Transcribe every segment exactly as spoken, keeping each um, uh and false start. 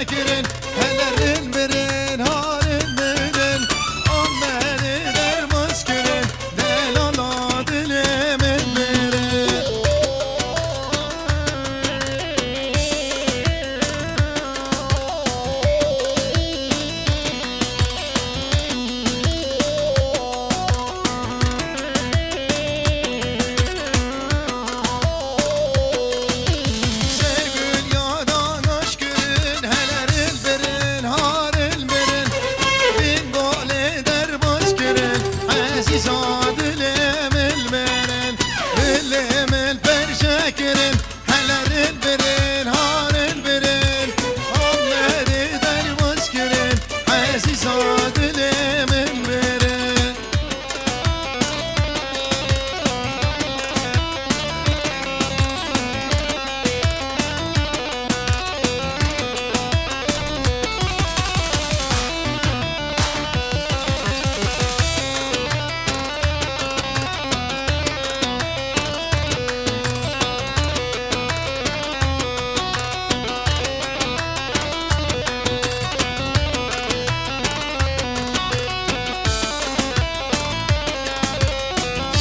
kirin, hele rin birin, harin birin, Amedê derbas kirin, delala dilê min birin. Sêgul ya danaş kirin, hele rin birin, harin birin. Bin golê derbas kirin, ezîza dilê min birin. Dilê min perçe kirin, hele rin birin, harin birin. Amedê derbas kirin, ezîza dilê min birin.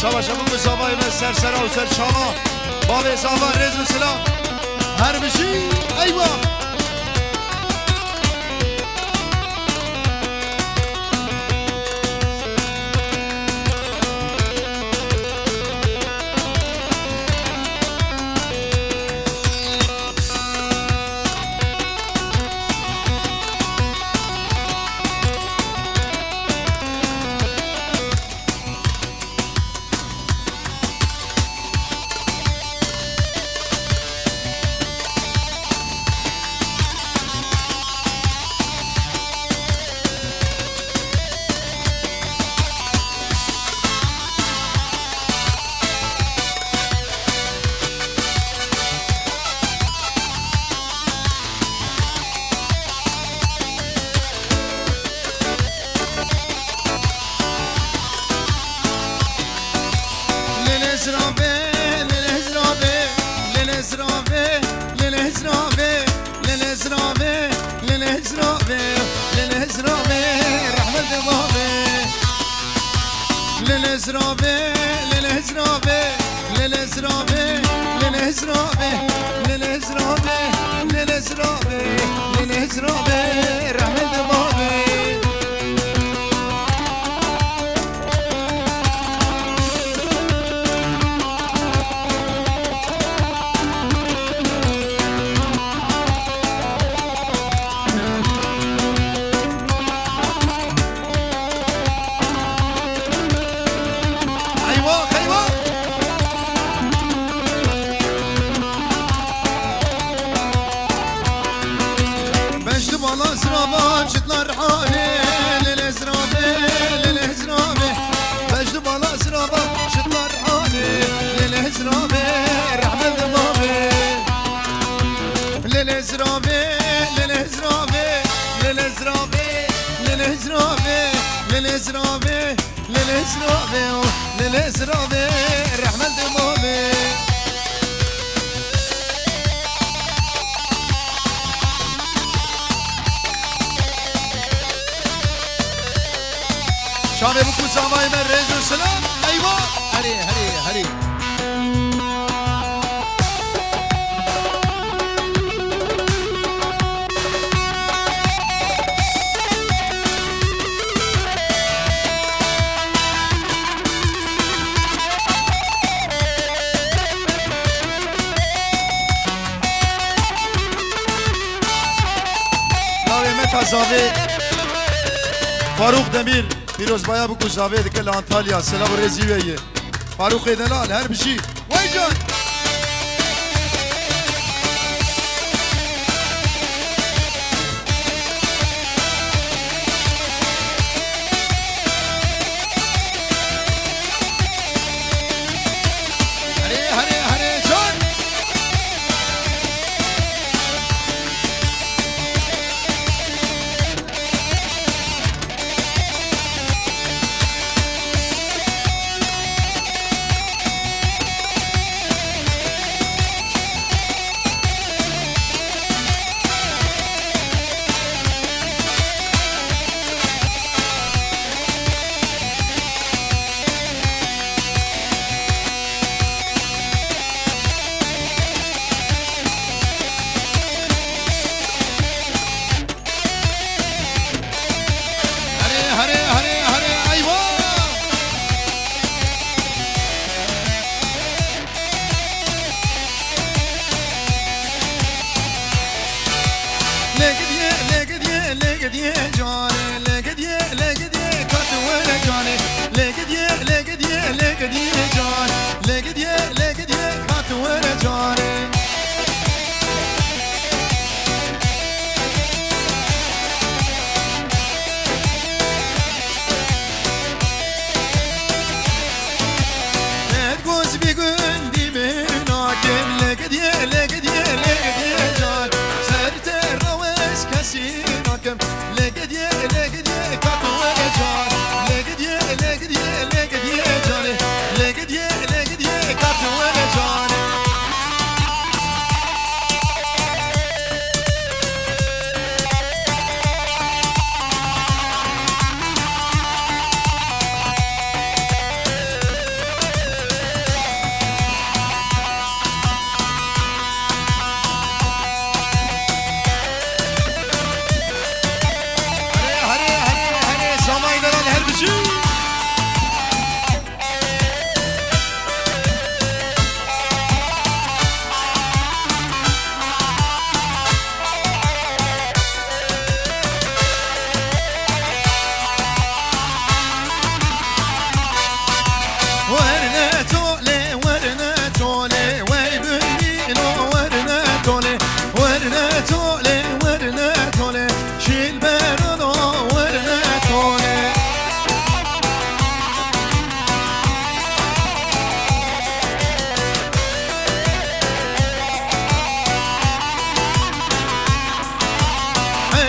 Savaşa bu zavayê me ser sera û ser çava. Bavê zava rêz û silav. Her bijî, eywa. Lele zirave, lele zirave, lele zirave, lele zirave, lele zirave, lele zirave, lele zirave, rehmet bavê. Lele zirave, lele zirave, lele zirave, lele zirave, lele zirave, lele zirave, lele zirave, rehmet bavê. Eyvah, eyvah! Bejdi bala zirava, çitlar hane, lele zirave, lele zirave. Bejdi bala zirava, çitlar hane, lele zirave, rehmet bavê. Lele zirave, lele zirave, lele zirave, lele zirave, lele zirave, lele zirave, o, lele zirave, rehmet bavê. Çavê biku zavayê me rêz û silav. Eywa! Herê, herê, herê. Navê me ka zavê Farûq Demîr, pîrozbaya biku zavê dike li Antalya, silav û rêzî wê ye. Farûqê delal, her bijî. Wey can! Herê, herê, herê, can!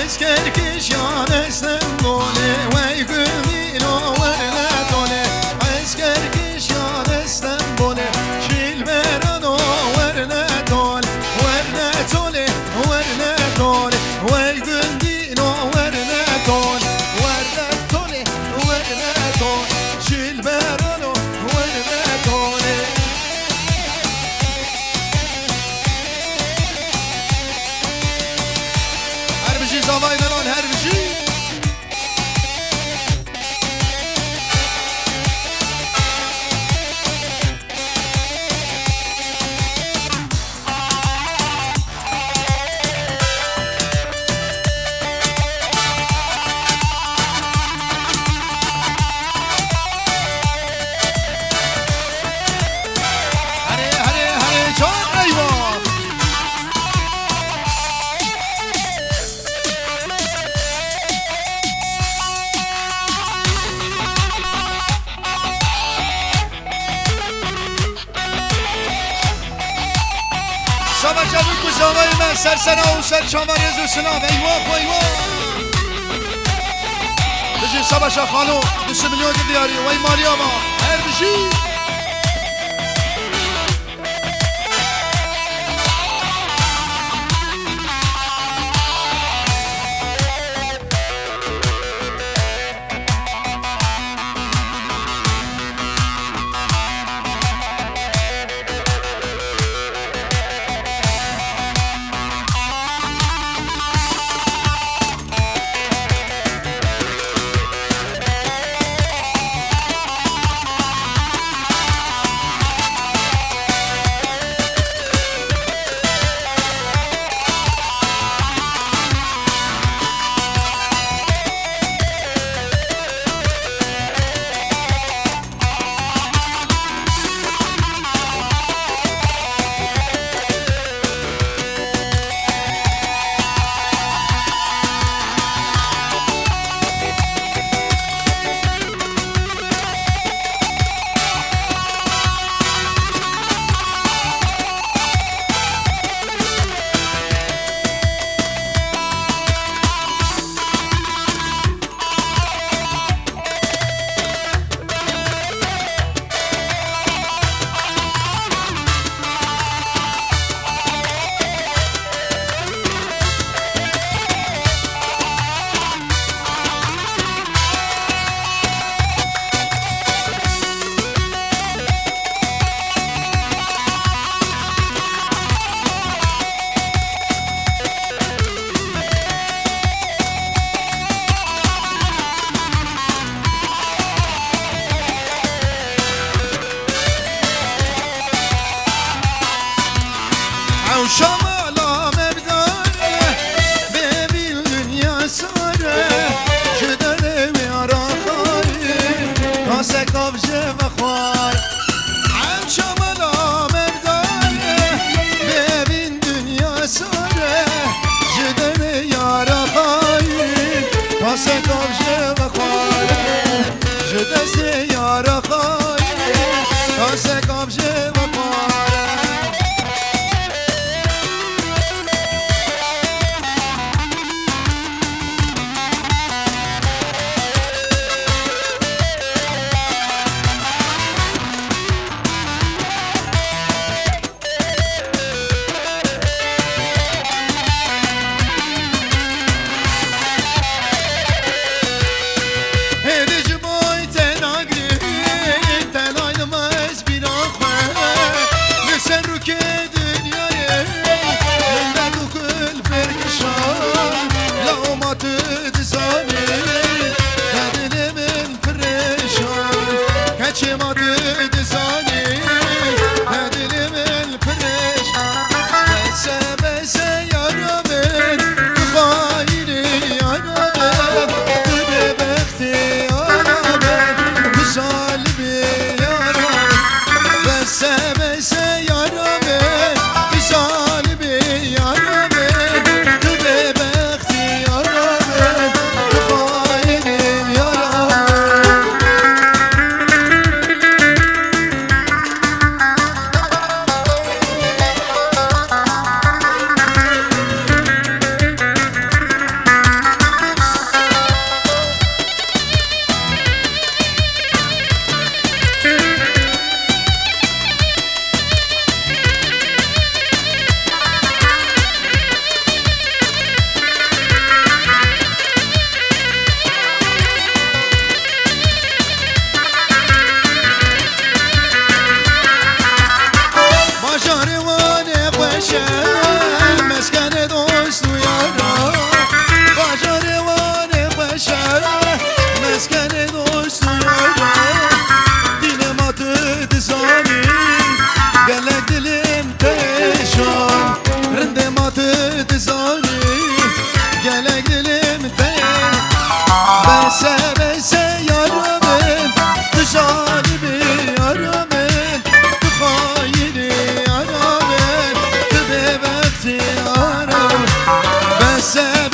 Eskerkîşan Estenbolê, wey gundîno werne tolê. Eskerkîşan Estenbolê, jilberano werne tol, werne tolê, werne tolê, wey gundîno werne tol, werne tolê, werne tol, jilberano werne tolê. Her bijî zavayê me lan, her bijî. Herê, herê, herê, can eyvah. Savaşa bû ku zavayê me ser sera û ser çava rêz û silav. Eywa xwe, eywa. Bijî Savaşa xalo, du sed milyon di diyarî, wey Meryema. Her bijî.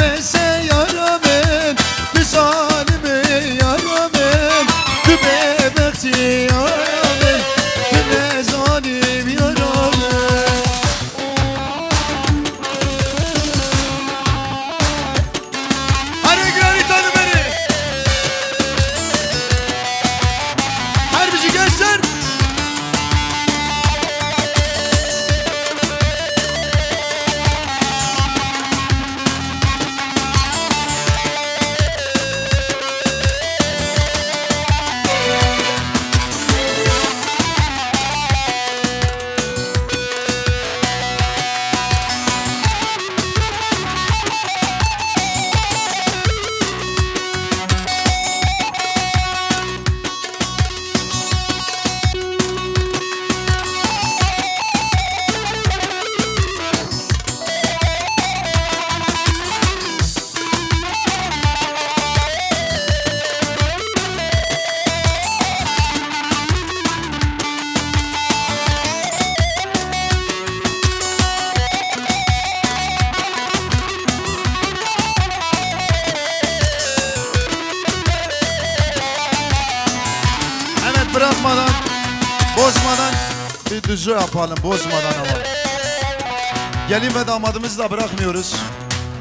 Ese yara min, tu zalim î yara min, tu bêbextî yara min, tu nezalim yara min. Herê giranî tanî berê. Her bijî gençler. Evet, bırakmadan, bozmadan bir düzü yapalım, bozmadan ama. Gelin ve damadımızı da bırakmıyoruz.